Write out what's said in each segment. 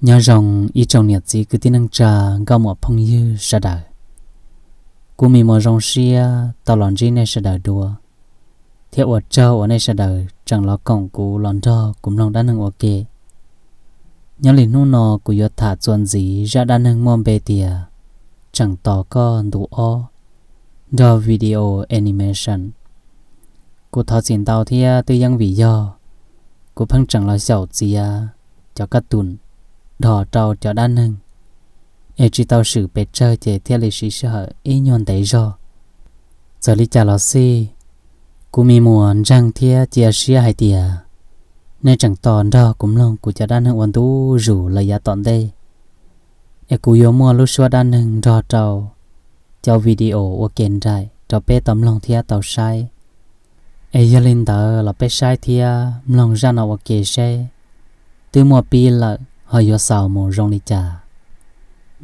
Nyob zoo ib tsoom niam txiv kwv tij neej tsa, nkauj muam phooj ywg sawv daws. Kuv Me Muas zoo siab tau los ntsib nej sawv daws dua, thiab ua tsaug uas nej sawv daws tseem los koom kuv los nrog kuv mloog dab neeg ua ke. Nyob li hnub no kuv yuav tham txuas ntxiv zaj dab neeg muaj npe tias Tseem Tos Koj Ntu Ob, nrog video animation. Kuv thov txim ntau thiab twb yeej vim yog kuv pheej tseem los xyaum txiav cov kab tum dhos rau cov dab neeg, es tsis tau swm pes tsawg ces thiaj li siv sij hawm ib nyuag ntev zog. Txawm li cas los xij, kuv Me Muas ntseeg thiab cia siab hais tias nej tseem tos nrog kuv mloog kuv cov dab neeg ua ntu zus lawm yav tom ntej, es kuv yuav muaj lub suab dab neeg nrog rau cov video ua ke nraim rau peb tau mloog thiab tau saib. Es yog li ntawd los peb saib thiab mloog zaj no ua ke seb twb muaj pib lawm ho yuav xaus mus zoo li cas.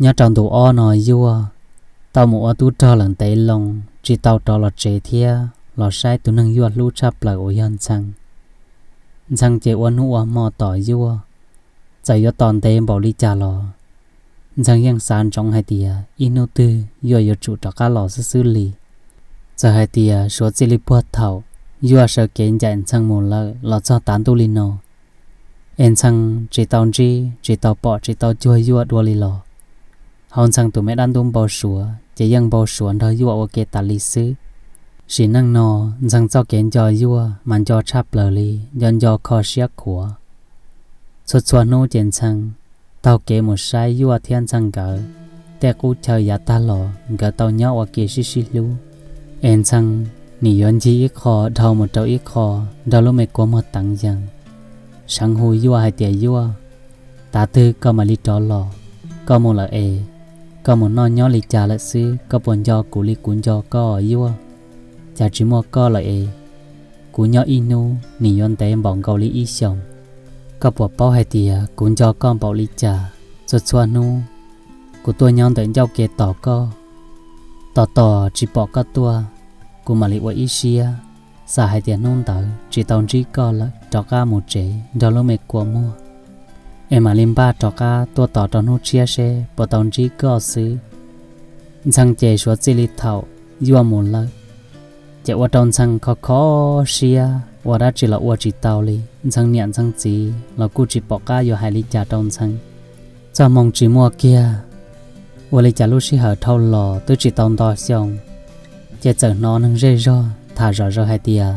Nyob rau ntu ob no Yuaj tau mus ua tub rog lawm ntev loo, tsis tau rov los tsev thiab los saib tus neeg Yuaj hlub tshaj plaws uas yog Ntxhee. Ntxhee ces ua hnub ua hmo tos Yuaj, txawm yuav tos ntev npaum li cas los Ntxhee yeej xav ntsoov hais tias ib hnub twg Yuaj yuav tsum rov qab los xwb xwb li. Txawm hais tias suav txij li puag thaum Yuaj sawv kev ncaim Ntxhee mus lawm los txog tav ntuj li no, es Ntxhee tsis tau ntsib tsis tau pom tsis tau cuag Yuaj dua li los, hauv Ntxhee tus me dab ntub npau suav ces yeej npau suav nrog Yuaj ua ke tas li xwb. Sim neej no Ntxhee txoj kev nco Yuaj mas nco tshaj plaws li, nco nco kho siab khuav. Txhua txhua hnub ces Ntxhee taug kev mus saib Yuaj thiab Ntxhee nkawd tej qub chaw yav tag los nkawd tau nyob ua ke sib sib hlub. Es Ntxhee nim yuav ncig ib qho dhau mus rau ib qho nrog lub me kua muag teev yees, seev hu Yuaj hais tias, Yuaj, tav twg koj mam li rov los? Koj mus lawm es koj mus noj nyob li cas lawm xwb? Koj puas nco kuv li kuv nco koj, Yuaj? Cas tsis muaj koj lawm es kuv nyob ib hnub nim yuav ntev npaum nkaus li ib xyoos. Koj puas paub hais tias kuv nco koj npaum li cas? Txhua txhua hnub kuv tuaj nyob ntawm ncauj ke tos koj, tos tos tsis pom koj tuaj, kuv mam li ua ib siab xav hais tias hnub ntawd tsis tau ntsib koj lawm rov qab mus tsev nrog lub me kua muag, es mam li npaj rov qab tuaj tos rau hnub tshiab seb puas tau ntsib koj xwb. Ntxhee ces suav txij li thaum Yuaj mus lawm, ces ua rau Ntxhee kho kho siab, ua dab tsi los ua tsis tau li. Ntxhee niam Ntxhee txiv los kuj tsis pom qab yuav hais li cas rau Ntxhee. Txoj hmoo tsis muaj kiag, ua li cas lub sij hawm dhau los twb tsis tau nto xyoo, ces txawm hnov neeg zej zog tham zom zaws hais tias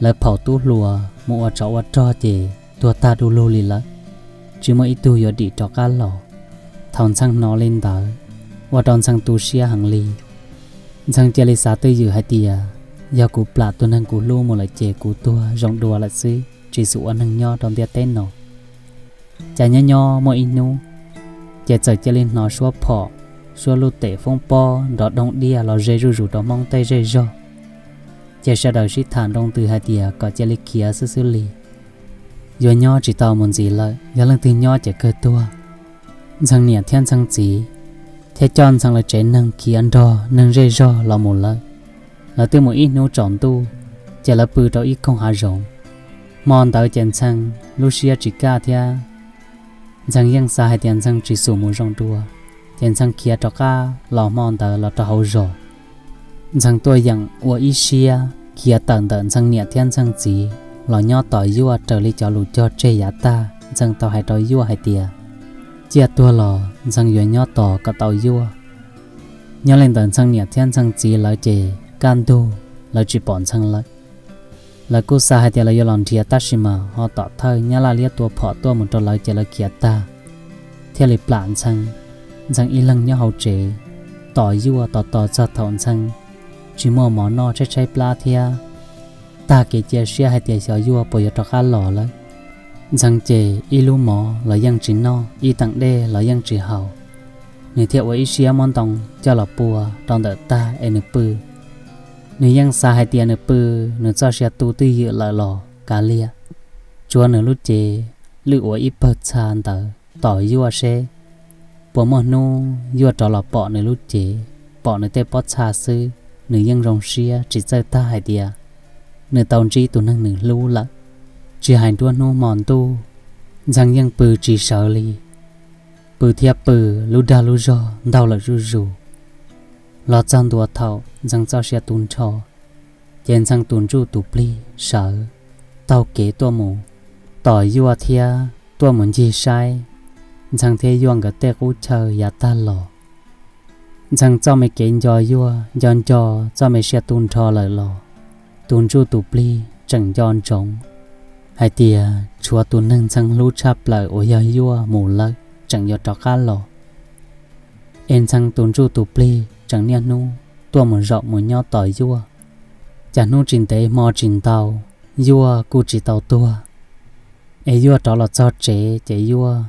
lawv phaum tub hluas mus ua tsov ua rog ces tuag tag du lug li lawm, tsis muaj ib tug yuav dim rov qab los. Thaum Ntxhee hnov li ntawd, ua rau Ntxhee tu siab heev li. Ntxhee cia li xav twj ywm hais tias, yog kuv plam tus neeg kuv hlub mus lawm ces kuv tuag zoo dua lawm xwb, tsis xum ua neeg nyob rau ntiaj teb no. Cas nyob nyob muaj ib hnub, ces txawm cia li hnov suab phom, suab lub tem foob pob nrov doog diaj los ze zuj zus rau Hmoob tej zej zog. Ces sawv daws sib tham nroo ntws hais tias kom cia li khiav xwb xwb li, yuav nyob tsis tau mus ntxiv lawm, yog leej twg nyob ces kawg tuag. Ntxhee niam thiab Ntxhee txiv thiaj coj Ntxhee lawv tsev neeg khiav nrog neeg zej zog los mus lawm. Lawv twb mus ib hnub tsaus ntuj, ces lawv pw rau ib koog hav zoov. Hmo ntawd ces Ntxhee lub siab tsis kaj thiab Ntxhee yeej xav hais tias Ntxhee tsis xum mus zoo dua, ces Ntxhee khiav rov qab los hmo ntawd los rau hauv zos. Ntxhee tuaj yeem ua ib siab khiav tawm ntawm Ntxhee niam thiab Ntxhee txiv los nyob tos Yuaj raws li cov lus cog tseg yav tag Ntxhee tau hais rau Yuaj hais tias, ciaj tuag los Ntxhee yuav nyob tos kom tau Yuaj. Nyob li ntawd Ntxhee niam thiab Ntxhee txiv lawv ces kaj ntug, lawv tsis pom Ntxhee lawm. Lawv kuj xav hais tias lawv yuav los nrhiav tab sis mas ho tom thawj Nyab Laj liab tua phom tuaj mus rau lawv ces lawv khiav tag, thiaj li plam Ntxhee. Ntxhee ib leeg nyob hauv tsev tos Yuaj tos tos txog thaum Ntxhee tsis muaj mov noj tshaib tshaib plab thiab tag kev cia siab hais tias xyov Yuaj puas yuav rov qab los lawm. Ntxhee ces ib lub mov los yeej tsis noj, ib teem dej los yeej tsis haus, nws thiaj ua ib siab muab ntoo coj los pua rau ntawm tag es nws pw. Nws yeej xav hais tias nws pw, nws txoj sia tu twj ywm lawm los kav liam, tsuav nws lub cev lwj ua ib pawg txha ntawd tos Yuaj seb puas muaj hnub Yuaj rov los pom nws lub cev, pom nws tej pob txha xwb, nws yeej zoo siab tsis txawj tag hais tias nws tau ntsib tus neeg nws hlub lawm. Tsis hais nruab hnub hmo ntuj, Ntxhee yeej pw tsis sawv li, pw thiab pw, lub dag lub zog ntaug lawm zuj zus. Los txog ntua thaum Ntxhee txoj sia tu nrho, ces Ntxhee tus ntsuj tus plig sawv taug kev tuaj mus tom Yuaj thiab tuaj mus ncig saib Ntxhee thiab Yuaj nkawd tej qub chaw yav tag los. Ntxhee txoj me kev nco Yuaj, nco nco txoj me sia tu nrho lawm los tus ntsuj tus plig tseem nco ntsoov hais tias tshuav tus neeg Ntxhee hlub tshaj plaws uas yog Yuaj mus lawm tseem yuav rov qab los. Es Ntxhee tus ntsuj tus plig tseem niaj hnub tuaj mus zaum mus nyob tos Yuaj. Cas hnub tsis ntev hmo tsis ntau, Yuaj kuj tsis tau tuag. Es Yuaj rov los txog tsev ces Yuaj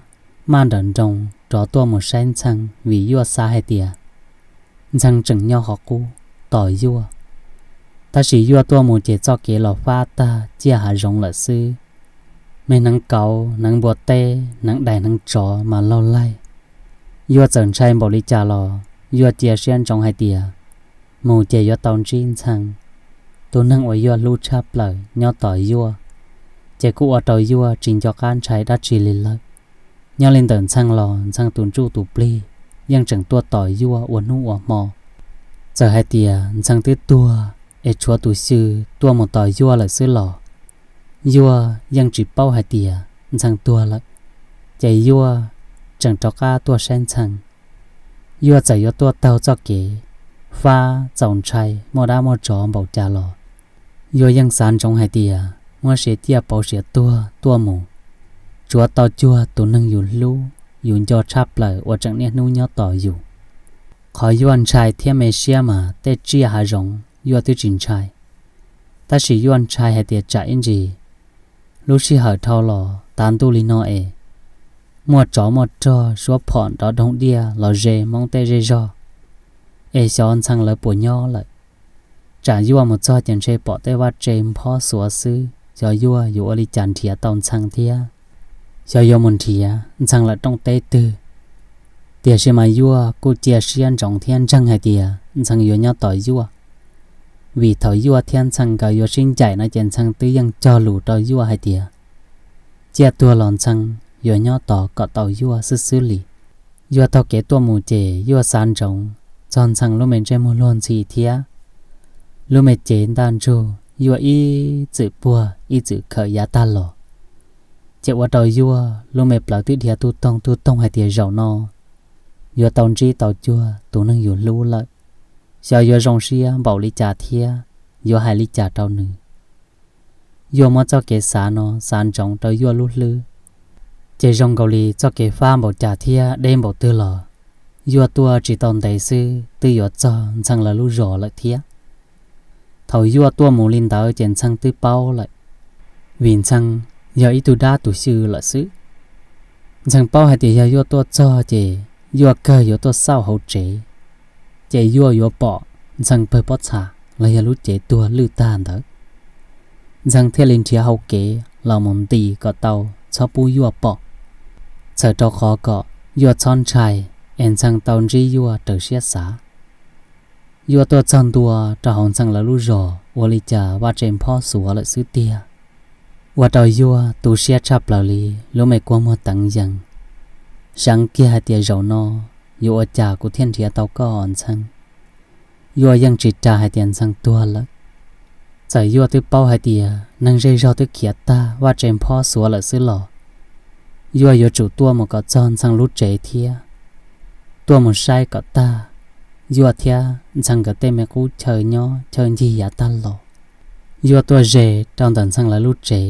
maj nrawm nroos rov tuaj mus saib Ntxhee vim Yuaj xav hais tias Ntxhee tseem nyob qhov qub tos Yuaj. Tab sis Yuaj tuaj mus ces txoj kev los fab tag ciaj hav zoov lawm xwb. Me hneev kauv, hneev npua teb, hneev dais hneev tsov mas laug laig. Yuaj txawm ntshai npaum li cas los Yuaj cia siab ntsoov hais tias mus ces yuav tau ntsib Ntxhee, tus neeg uas Yuaj hlub tshaj plaws nyob tos Yuaj, ces kuj ua rau Yuaj tsis nco qab ntshai dab tsi li lawm. Nyob li ntawm Ntxhee los Ntxhee tus ntsuj tus plig yeej tseem tuaj tos Yuaj ua hnub ua hmo. Txawm hais tias Ntxhee twb tuag es tshuav tus xyw tuaj mus tos Yuaj lawm xwb los Yuaj yeej tsis paub hais tias Ntxhee tuag lawm, ces Yuaj tseem rov qab tuaj saib Ntxhee. Yuaj txawm yuav tuaj taug txoj kev fab txaus ntshai muaj dab muaj tsov npaum cas los Yuaj yeej xav ntsoov hais tias muab siav ciaj pauv siav tuag tuaj mus, tsuav tau cuag tus neeg yus hlub yus nco tshaj plaws uas tseem niaj hnub nyob tos yus. Qhov Yuaj ntshai thiab me siab mas tej tsiaj hav zoov Yuaj twb tsis ntshai. Tab sis Yuaj ntshai hais tias tsam ib ntsis lub sij hawm dhau los tav ntuj li no es muaj tsov muaj rog suab phom nrov doog diaj los ze Hmoob tej zej zog, es xyov Ntxhee lawv puas nyob lawm. Tsam Yuaj mus txog ces ntshe pom tej vaj tse nphob xuav xwb, xyov Yuaj yuav ua li cas nrhiav tau Ntxhee thiab xyov yuav mus nrhiav Ntxhee lawm rooj teb twg. Tiam sis mas Yuaj kuj cia siab ntsoov thiab ntseeg hais tias Ntxhee yuav nyob tos Yuaj, vim thaum Yuaj thiab Ntxhee nkawd yuav sib ncaim no ces Ntxhee twb yeej cog lus rau Yuaj hais tias ciaj tuag los Ntxhee yuav nyob tos kom tau Yuaj xwb xwb li. Yuaj taug kev tuaj mus ces Yuaj xav ntsoov txog Ntxhee lub me ntsej muag luag ntxhi thiab lub me cev ntaj ntsug Yuaj ib txwm puag ib txwm khawm yav tag los, ces ua rau Yuaj lub me plawv twb dhia tuj toog tuj toog hais tias zaum no yuav tau ntsib tau cuag tus neeg yus hlub lawm, xyov yuav zoo siab npaum li cas thiab yuav hais li cas rau nws. Yuaj muab txoj kev xav no xav ntsoov rau Yuaj lub hlwb, ces zoo nkaus li txoj kev fab npaum cas thiab deb npaum twg los Yuaj tuaj tsis tau ntev xwb twb yuav txog Ntxhee lawv lub zos lawm thiab. Thaum Yuaj tuaj mus li ntawd ces Ntxhee twb paub lawm, vim Ntxhee yog ib tug dab tus xyw lawm xwb. Ntxhee paub hais tias yog Yuaj tuaj txog ces Yuaj kawg yuav tuaj xauj hauv tsev, ces Yuaj yuav pom Ntxhee pawg pob txha los yog lub cev tuag lwj tag ntawd. Ntxhee thiaj li nrhiav hau kev los mus nti kom tau txhob pub Yuaj pom, txhawm rau qhov kom Yuaj txhob ntshai, es Ntxhee tau ntsib Yuaj raws siab xav. Yuaj tuaj txog ntua rau hauv Ntxhee lawv lub zos ua li cas vaj tse nphob xuav lawm xwb tiag. Ua rau Yuaj tu siab tshaj plaws li, lub me kua muag teev yees, seev kiag hais tias zaum no yuav ua cas kuv thiaj nrhiav tau koj os Ntxhee. Yuaj yeej tsis ras hais tias Ntxhee tuag lawm. Txawm Yuaj twb paub hais tias neeg zej zog twb khiav tag vaj tse nphob xuav lawm xwb los Yuaj yuav tsum tuaj mus kom txog Ntxhee lub tsev thiab tuaj mus saib kom tag Yuaj thiab Ntxhee nkawd tej me qub chaw nyob chaw ncig yav tag los. Yuaj tuaj ze rau ntawm Ntxhee lawv lub tsev,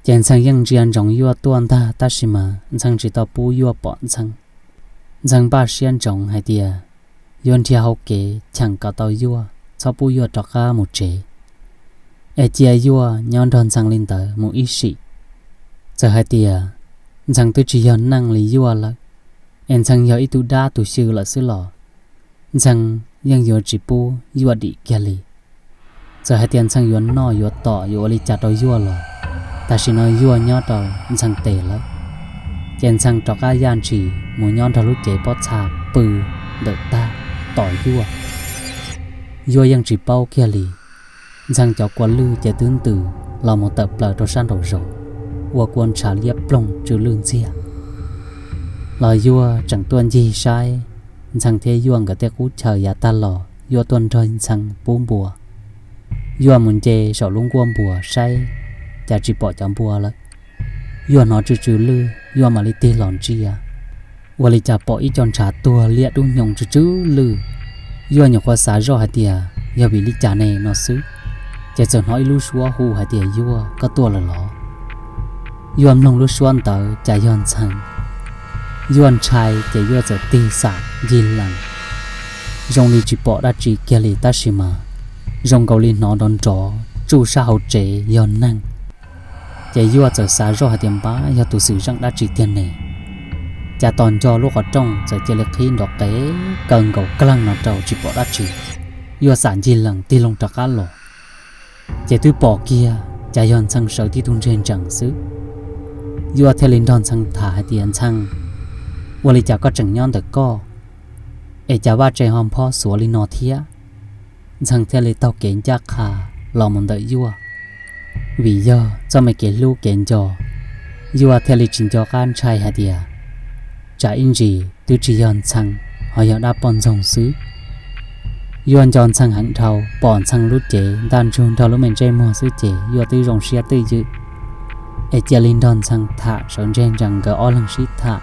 ces Ntxhee yeej ntsia ntsoov Yuaj tuaj ntag tab sis mas Ntxhee tsis tau pub Yuaj pom Ntxhee. Ntxhee npaj siab ntsoov hais tias yuav nrhiav hau kev cheem kom tau Yuaj txhob pub Yuaj rov qab mus tsev, es cia Yuaj nyob nrog Ntxhee li ntawd mus ib sim. Txawm hais tias Ntxhee twb tsis yog neeg li Yuaj lawm, es Ntxhee yog ib tug dab tus xyw lawm xwb los Ntxhee yeej yuav tsis pub Yuaj dim kiag li. Txawm hais tias Ntxhee yuav noj yuav tom yuav ua li cas rau Yuaj los tam sim no Yuaj nyob rau Ntxhee tes lawm, ces Ntxhee rov qab yaj ntshis mus nyob nrog lub cev pob txha pw ntawm tag tom Yuaj. Yuaj yeej tsis paub kiag li, Ntxhee cov kua lwj ces twb ntws los mus tawm plaws rau sab nraum zoov. ua kua ntshav liab ploog tsw lwj ntxiag. Los Yuaj tseem tuaj ncig saib Ntxhee thiab Yuaj nkawd tej qub chaw yav tag los Yuaj tuaj nrog Ntxhee pub npua. Yuaj mus nce saum lub nkuaj npua saib, cas tsis pom cov npua lawm. Yuaj hnov tsw tsw lwj Yuaj mam li tig los ntsia, ua li cas pom ib co ntshav tuag liab dub nyoos tsw tsw lwj. Yuaj nyuam qhuav xav zoj hais tias yog vim li cas ne no xwb, ces txawm hnov ib lub suab hu hais tias, Yuaj, koj tuaj lawm los? Yuaj mloog lub suab ntawd cas yog Ntxhee. Yuaj ntshai ces Yuaj txawm tig xam ncig lees, zoo li tsis pom dab tsi kiag li tab sis mas zoo nkaus li hnov nrov nrov tsuj sab hauv tsev yog neeg. Ces Yuaj txawm xav zoj hais tias, Npab, yog tus xwm zeej dab tsi tiag ne? Cas tos nco lub qhov rooj txawm cia li qhib nrov qev kaw nkaus kawg no rau tsis pom dab tsi. Yuaj xam ncig lees tig loo rov qab los, ces twb pom kiag cas yog Ntxhee sawv tib tug ntseg ntsees xwb. Yuaj thiaj li nrog Ntxhee tham hais tias, Ntxhee, ua li cas koj tseem nyob ntawm koj, es cas vaj tse ho nphob xuav li no thiab? Ntxhee thiaj li taug kev ncaj qha los mus ntawm Yuaj. Vim yog txoj me kev hlub kev nco, Yuaj thiaj li tsis nco qab ntshai hais tias tsam ib ntsis twb tsis yog Ntxhee, ho yog dab poj ntxoog xwb. Yuaj nco Ntxhee heev dhau, pom Ntxhee lub cev ntaj ntsug nrog lub me ntsej muag xwb ces Yuaj twb zoo siab twj ywm, es cia li nrog Ntxhee tham sawv ntseg ntsees nkawd ob leeg sib tham.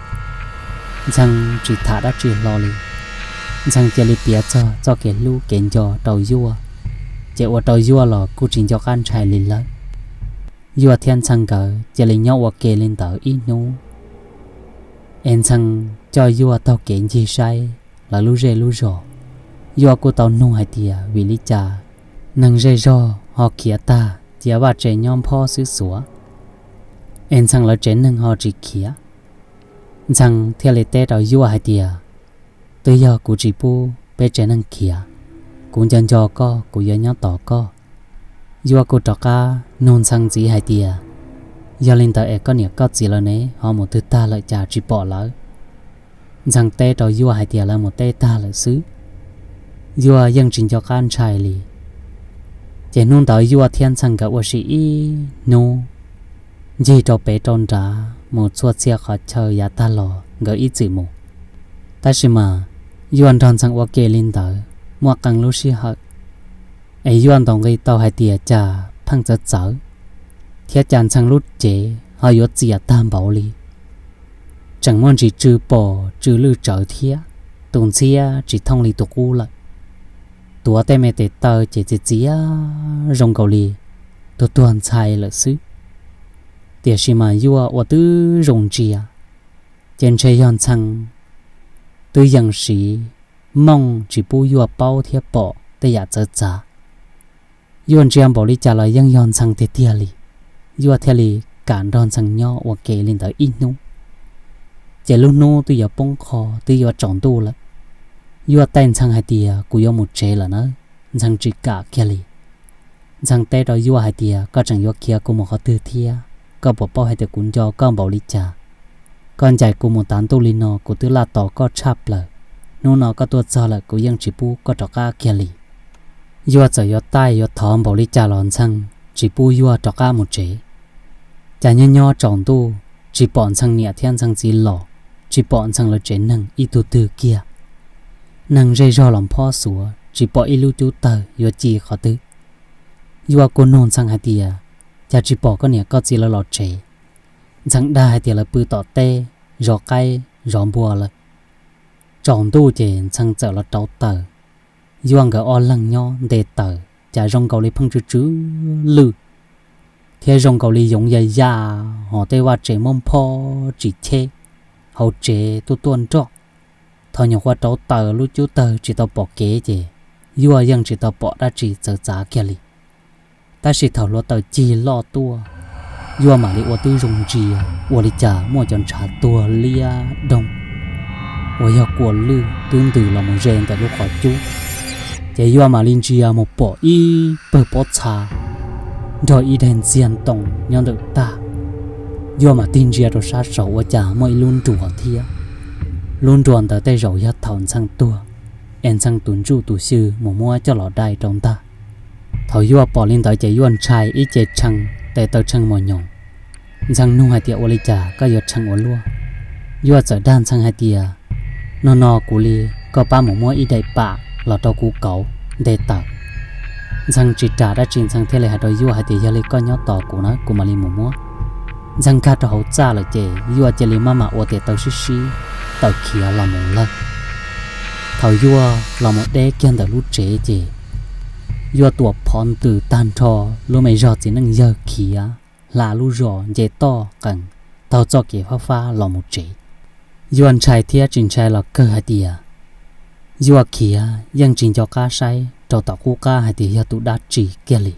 Ntxhee tsis tham dab tsi hlo li, Ntxhee cia li piav txog txoj kev hlub kev nco rau Yuaj, ces ua rau Yuaj los kuj tsis nco qab ntshai li lawm. Yuaj thiab Ntxhee nkawd cia li nyob ua ke li ntawd ib hnub, es Ntxhee coj Yuaj taug kev ncig saib lawv lub zej lub zos. Yuaj kuj tau nug hais tias vim li cas neeg zej zog ho khiav tag cia vaj tse nyob nphob xwb xuav, es Ntxhee lawv tsev neeg ho tsis khiav. Ntxhee thiaj li teb rau Yuaj hais tias, Twb yog kuv tsis pub peb tsev neeg khiav, kuv nco nco koj kuv yuav nyob tos koj. Yuaj kuj rov qab nug Ntxhee ntxiv hais tias, Yog li ntawd es koj niam koj txiv lawv ne, ho mus twg tag lawm cas tsis pom lawv? Ntxhee teb rau Yuaj hais tias lawv mus teb tag lawm xwb. Yuaj yeej tsis nco qab ntshai li. Ces hnub ntawd Yuaj thiab Ntxhee nkawd ua si ib hnub, ncig rau pem rau nrad mus txhua txhia qhov chaw yav tag los nkawd ib txwm mus. Tab sis mas Yuaj nrog Ntxhee ua ke li ntawd muaj qee lub sij hawm, es Yuaj ntaus nqi tau hais tias cas pheej txawv txawv, thiab cas Ntxhee lub cev ho yuav txias tag npaum li. Tseem muaj ntsis tsw pom tsw lwj tsawv thiab, tus ntxhiab tsis thooj li tus qub lawm. Tuav tej me tes taw ces txias txias zoo nkaus li tus tuag ntxhais lawm xwb. Tiam sis mas Yuaj ua twb zoo ntsia, ces ntshe yog Ntxhee twb yees siv mooj tsis pub Yuaj paub thiab pom tej yam txawv txav. Yuaj ntsia npaum li cas los yeej yog Ntxhee tiag tiag li. Yuaj thiaj li kam nrog Ntxhee nyob ua ke li ntawd ib hnub. Ces lub hnub twb yuav poob qho twb yuav tsaus ntuj lawm. Yuaj taij Ntxhee hais tias, Kuv yuav mus tsev lawm na. Ntxhee tsis kam kiag li. Ntxhee teb rau Yuaj hais tias, Koj tseem yuav khiav kuv mus qhov twg thiab? Koj puas paub hais tias kuv nco koj npaum li cas? Koj ncaim kuv mus tav ntuj li no kuv twb laj tos koj tshaj plaws. Hnub no koj tuaj txog lawm kuv yeej tsis pub koj rov qab kiag li. Yuaj txawm yuav taij yuav thov npaum li cas los Ntxhee tsis pub Yuaj rov qab mus tsev. Cas nyob nyob tsaus ntuj tsis pom Ntxhee niam thiab Ntxhee txiv los, tsis pom Ntxhee lawv tsev neeg ib tug twg kiag. Neeg zej zog los nphob xuav tsis pom ib lub cub tawg yuav ci qhov twg. Yuaj kuj nug Ntxhee hais tias, Cas tsis pom koj niam koj txiv lawv los tsev? Ntxhee dag hais tias lawv pw tom teb zov qaib zov npua lawm. Tsaus ntuj ces Ntxhee txawm los rauv taws. Yuaj nkawd ob leeg nyob nte taws cas zoo nkaus li pheej tsw tsw lwj, thiab zoo nkaus li yoov ya ya, hos tej vaj tsev muab nphob tsis cheb, hauv tsev tuaj tuaj nroj. Thaum nyuam qhuav rauv taws lub cub tawg tsis tau pom kev ces Yuaj yeej tsis tau pom dab tsi txawv txav kiag li. Tab sis thaum hluav taws cig loj tuaj, Yuaj mam li ua twb zoo ntsia ua li cas muaj cov ntshav tuag liab doog uas yog kua lwj twb ntws los mus ze ntawm lub qhov cub. Ces Yuaj mam li ntsia mus pom ib pawg pob txha nrog ib daim ntxiag ntoo nyob ntawm tag. Yuaj mam tig ntsia rau sab saud ua cas muaj ib lub nruas thiab. Lub nruas ntawd tej zaum yog thaum Ntxhee tuag, es Ntxhee tus ntsuj tus xyw mus muab coj los dai rau ntag. Thaum Yuaj pom li ntawd ces Yuaj ntshai ib ce tshee tes taw tshee mos nyoos. Ntxhee nug hais tias, Ua li cas koj yuav tshee ua luaj? Yuaj txawm dag Ntxhee hais tias, No no kuv li, koj pab mus muab ib daim pam los rau kuv kauv nte tawm. Ntxhee tsis ras dab tsi, Ntxhee thiaj li hais rau Yuaj hais tias, Yog li koj nyob tos kuv na, kuv mam li mus muab. Ntxhee nkag rau hauv txaj lawm ces Yuaj cia li maj mam ua tes taw sib sib tawm khiav los mus lawm. Thaum Yuaj los mus deb kiag ntawm lub tsev ces Yuaj tuam phov ntws tag nrho lub me zog txiv neej yawg khiav hla lub zos nce toj qees taug txoj kev fab fab los mus tsev. Yuaj ntshai thiab tsis ntshai los kawg hais tias Yuaj khiav yeej tsis nco qab saib rau tom qub qab hais tias yog tus dab tsi kiag li,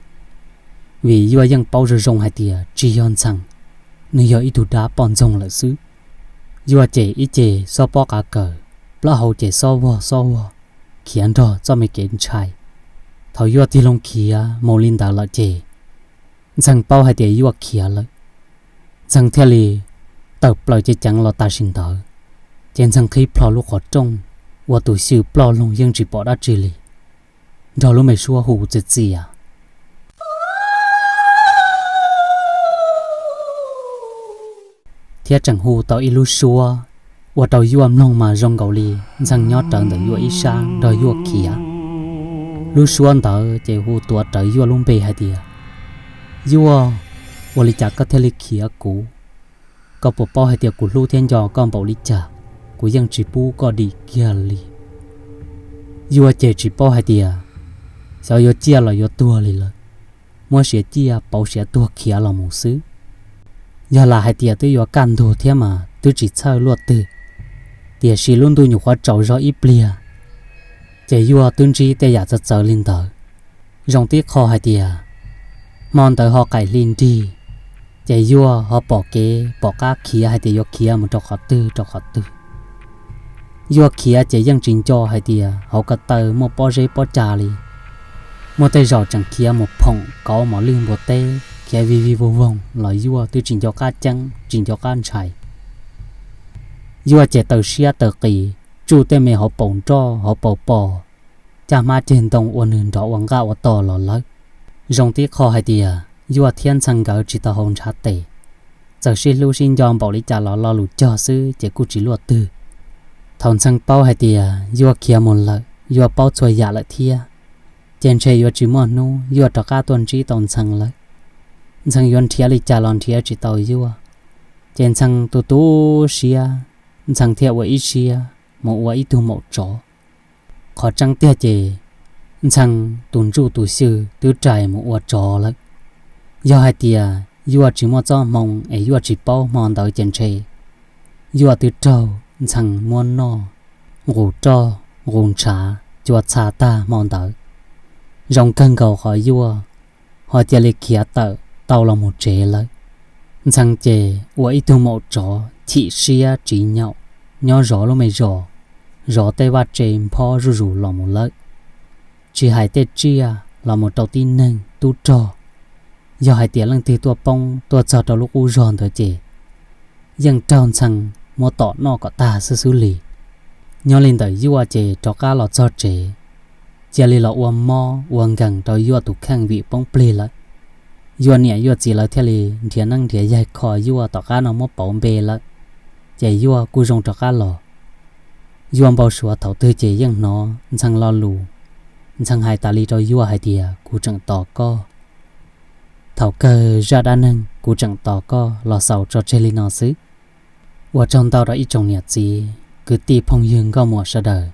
vim Yuaj yeej paub zoo zoo hais tias tsis yog Ntxhee, nws yog ib tug dab poj ntxoog lawm xwb. Yuaj ces ib ce xob pob qav kaws, plaub hau ces xob vog xob vog, khiav nrog txoj me kev ntshai. Thaum Yuaj tig loo khiav mus li ntawd lawm ces Ntxhee paub hais tias Yuaj khiav lawm. Ntxhee thiaj li tawm plaws ceev ceev los tam sim ntawd, ces Ntxhee qhib plho lub qhov rooj, ua tus xyw ploj loo yeej tsis pom dab tsi li, nrog lub me suab hu txias txias thiab tseem hu tau ib lub suab ua rau Yuaj mloog mas zoo nkaus li Ntxhee nyob rawv ntawm Yuaj ib sab nrog Yuaj khiav. Lub suab ntawd ces hu tuav rawv Yuaj lub npe hais tias, Yuaj, ua li cas koj thiaj li khiav kuv? Koj puas paub hais tias kuv hlub thiab nco koj npaum li cas? Kuv yeej tsis pub koj dim kiag li. Yuaj ces tsis paub hais tias xyov yuav ciaj los yuav tuag li lawm, muab siav ciaj pauv siav tuag khiav los mus xwb. Yog lam hais tias twb yuav kaj ntug thiab mas twb tsis txhawj luaj twg, tiam sis lub ntuj nyuam qhuav tsaus zog ib pliag, ces Yuaj twb ntsib tej yam txawv txawv li ntawd. Zoo tib qho hais tias hmo ntawd ho qaim hli nrig, ces Yuaj ho pom kev pom qab khiav hais tias yuav khiav mus rau qhov twg rau qhov twg. Yuaj khiav ces yeej tsis nco hais tias hauv ko taw muaj pob zeb pob ca li, muaj tej zaum tseem khiav mus phoom kauv mos lwj npua teb khiav vij vij voog voog los Yuaj twb tsis nco qab ceeb tsis nco qab ntshai. Yuaj ces taw siab taw qis, tsuj tej me hauv paus nroj hauv paus pos, caj hmab ceg ntoo ua nws nrov ua nqaj ua tog los lawm. Zoo tib qho hais tias Yuaj thiab Ntxhee nkawd tsis tau haus ntshav tes, txawm sib hlub sib nco npaum li cas los lo lus cog xwb ces kuj tsis luaj twg. Thaum Ntxhee paub hais tias Yuaj khiav mus lawm, Yuaj paub txhua yam lawm thiab, ces ntshe yuav tsis muaj hnub Yuaj rov qab tuaj ntsib tau Ntxhee lawm. Ntxhee yuav nrhiav li cas los nrhiav tsis tau Yuaj, ces Ntxhee tu tu siab, Ntxhee thiaj ua ib siab mus ua ib tug maum tsov. Qhov tseeb tiag ces Ntxhee tus ntsuj tus xyw twb rais mus ua tsov lawm. Yog hais tias Yuaj tsis muaj txoj hmoo es Yuaj tsis paub hmo ntawd ces ntshe Yuaj twb raug Ntxhee muab noj nqus roj nqus ntshav cua txha tag hmo ntawd. Zoo kawg nkaus qhov Yuaj ho cia li khiav tawm tau los mus tsev lawm. Ntxhee ces ua ib tug maum tsov chim siab tsis nyaum, nyob zov lub me zos, zov tej vaj tse nphob zuj zus los mus lawm. Tsis hais tej tsiaj los mus rau tib neeg tub rog, yog hais tias leej twg tuaj poob tuaj txog rau lub qub zog ntawd ces yeej raug Ntxhee muab tom noj kom tag xwb xwb li. Nyob li ntawm Yuaj ces rov qab los txog tsev, cia li los ua mob ua nkees rau Yuaj tus kheej vim poob plig lawm. Yuaj niam Yuaj txiv lawv thiaj li nrhiav neeb nrhiav yaig kho Yuaj tom qab no muab pauv npe lawm, ces Yuaj kuj zoo rov qab los. Yuaj npau suav thaum twg ces yeej hnov Ntxhee lo lus. Ntxhee hais tas li rau Yuaj hais tias, Kuv tseem tos koj. Thaum kawg zaj dab neeg Kuv tseem tos koj los xaus tso tseg li no xwb. Ua tsaug ntau rau ib tsoom niam txiv kwv tij phooj ywg nkauj muam sawv daws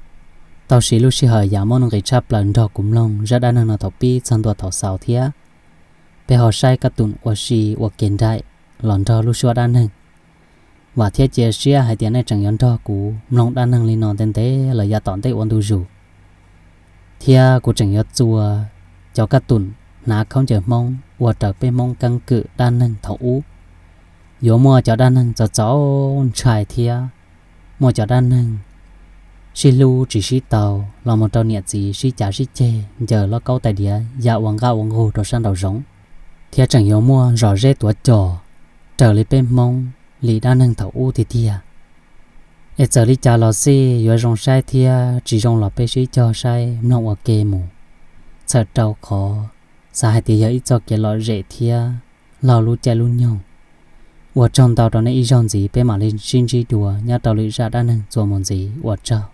tau siv lub sij hawm yav muaj nuj nqis tshaj plaws nrog kuv mloog zaj dab neeg no thaum pib txog ntua thaum xaus thiab. Peb ho saib kab tum ua si ua ke nraim los nrog lub suab dab neeg. Vam thiab cia siab hais tias nej tseem yuav nrog kuv mloog dab neeg li no ntev ntev los yav tom ntej ua ntu zus, thiab kuv tseem yuav txua cov kab tum hnav khaub ncaws Hmoob ua raws peb Hmoob keeb kwm dab neeg thaum ub. Yuav muaj cov dab neeg txaus txaus ntshai thiab muaj cov dab neeg sib hlub tsis sib tau los mus rau niam txiv sib cav sib ceg ncaws lauj kaub tais diav ya ua nqaj ua nqug rau sab nraum zoov, thiab tseem yuav muaj zom zeb tuav cos raws li peb Hmoob li dab neeg thaum ub tiag tiag. Es txawm li cas los xij yuav zoo saib thiab tsis zoo los peb sib cog saib mloog ua ke mus, txhawm rau qhov xav hais tias yog ib txoj kev lom zem thiab laug lub caij lub nyoog. Ua tsaug ntau rau nej ib zaug ntxiv, peb mam li sib ntsib dua nyob rau lwm zaj dab neeg txuas mus ntxiv, ua tsaug.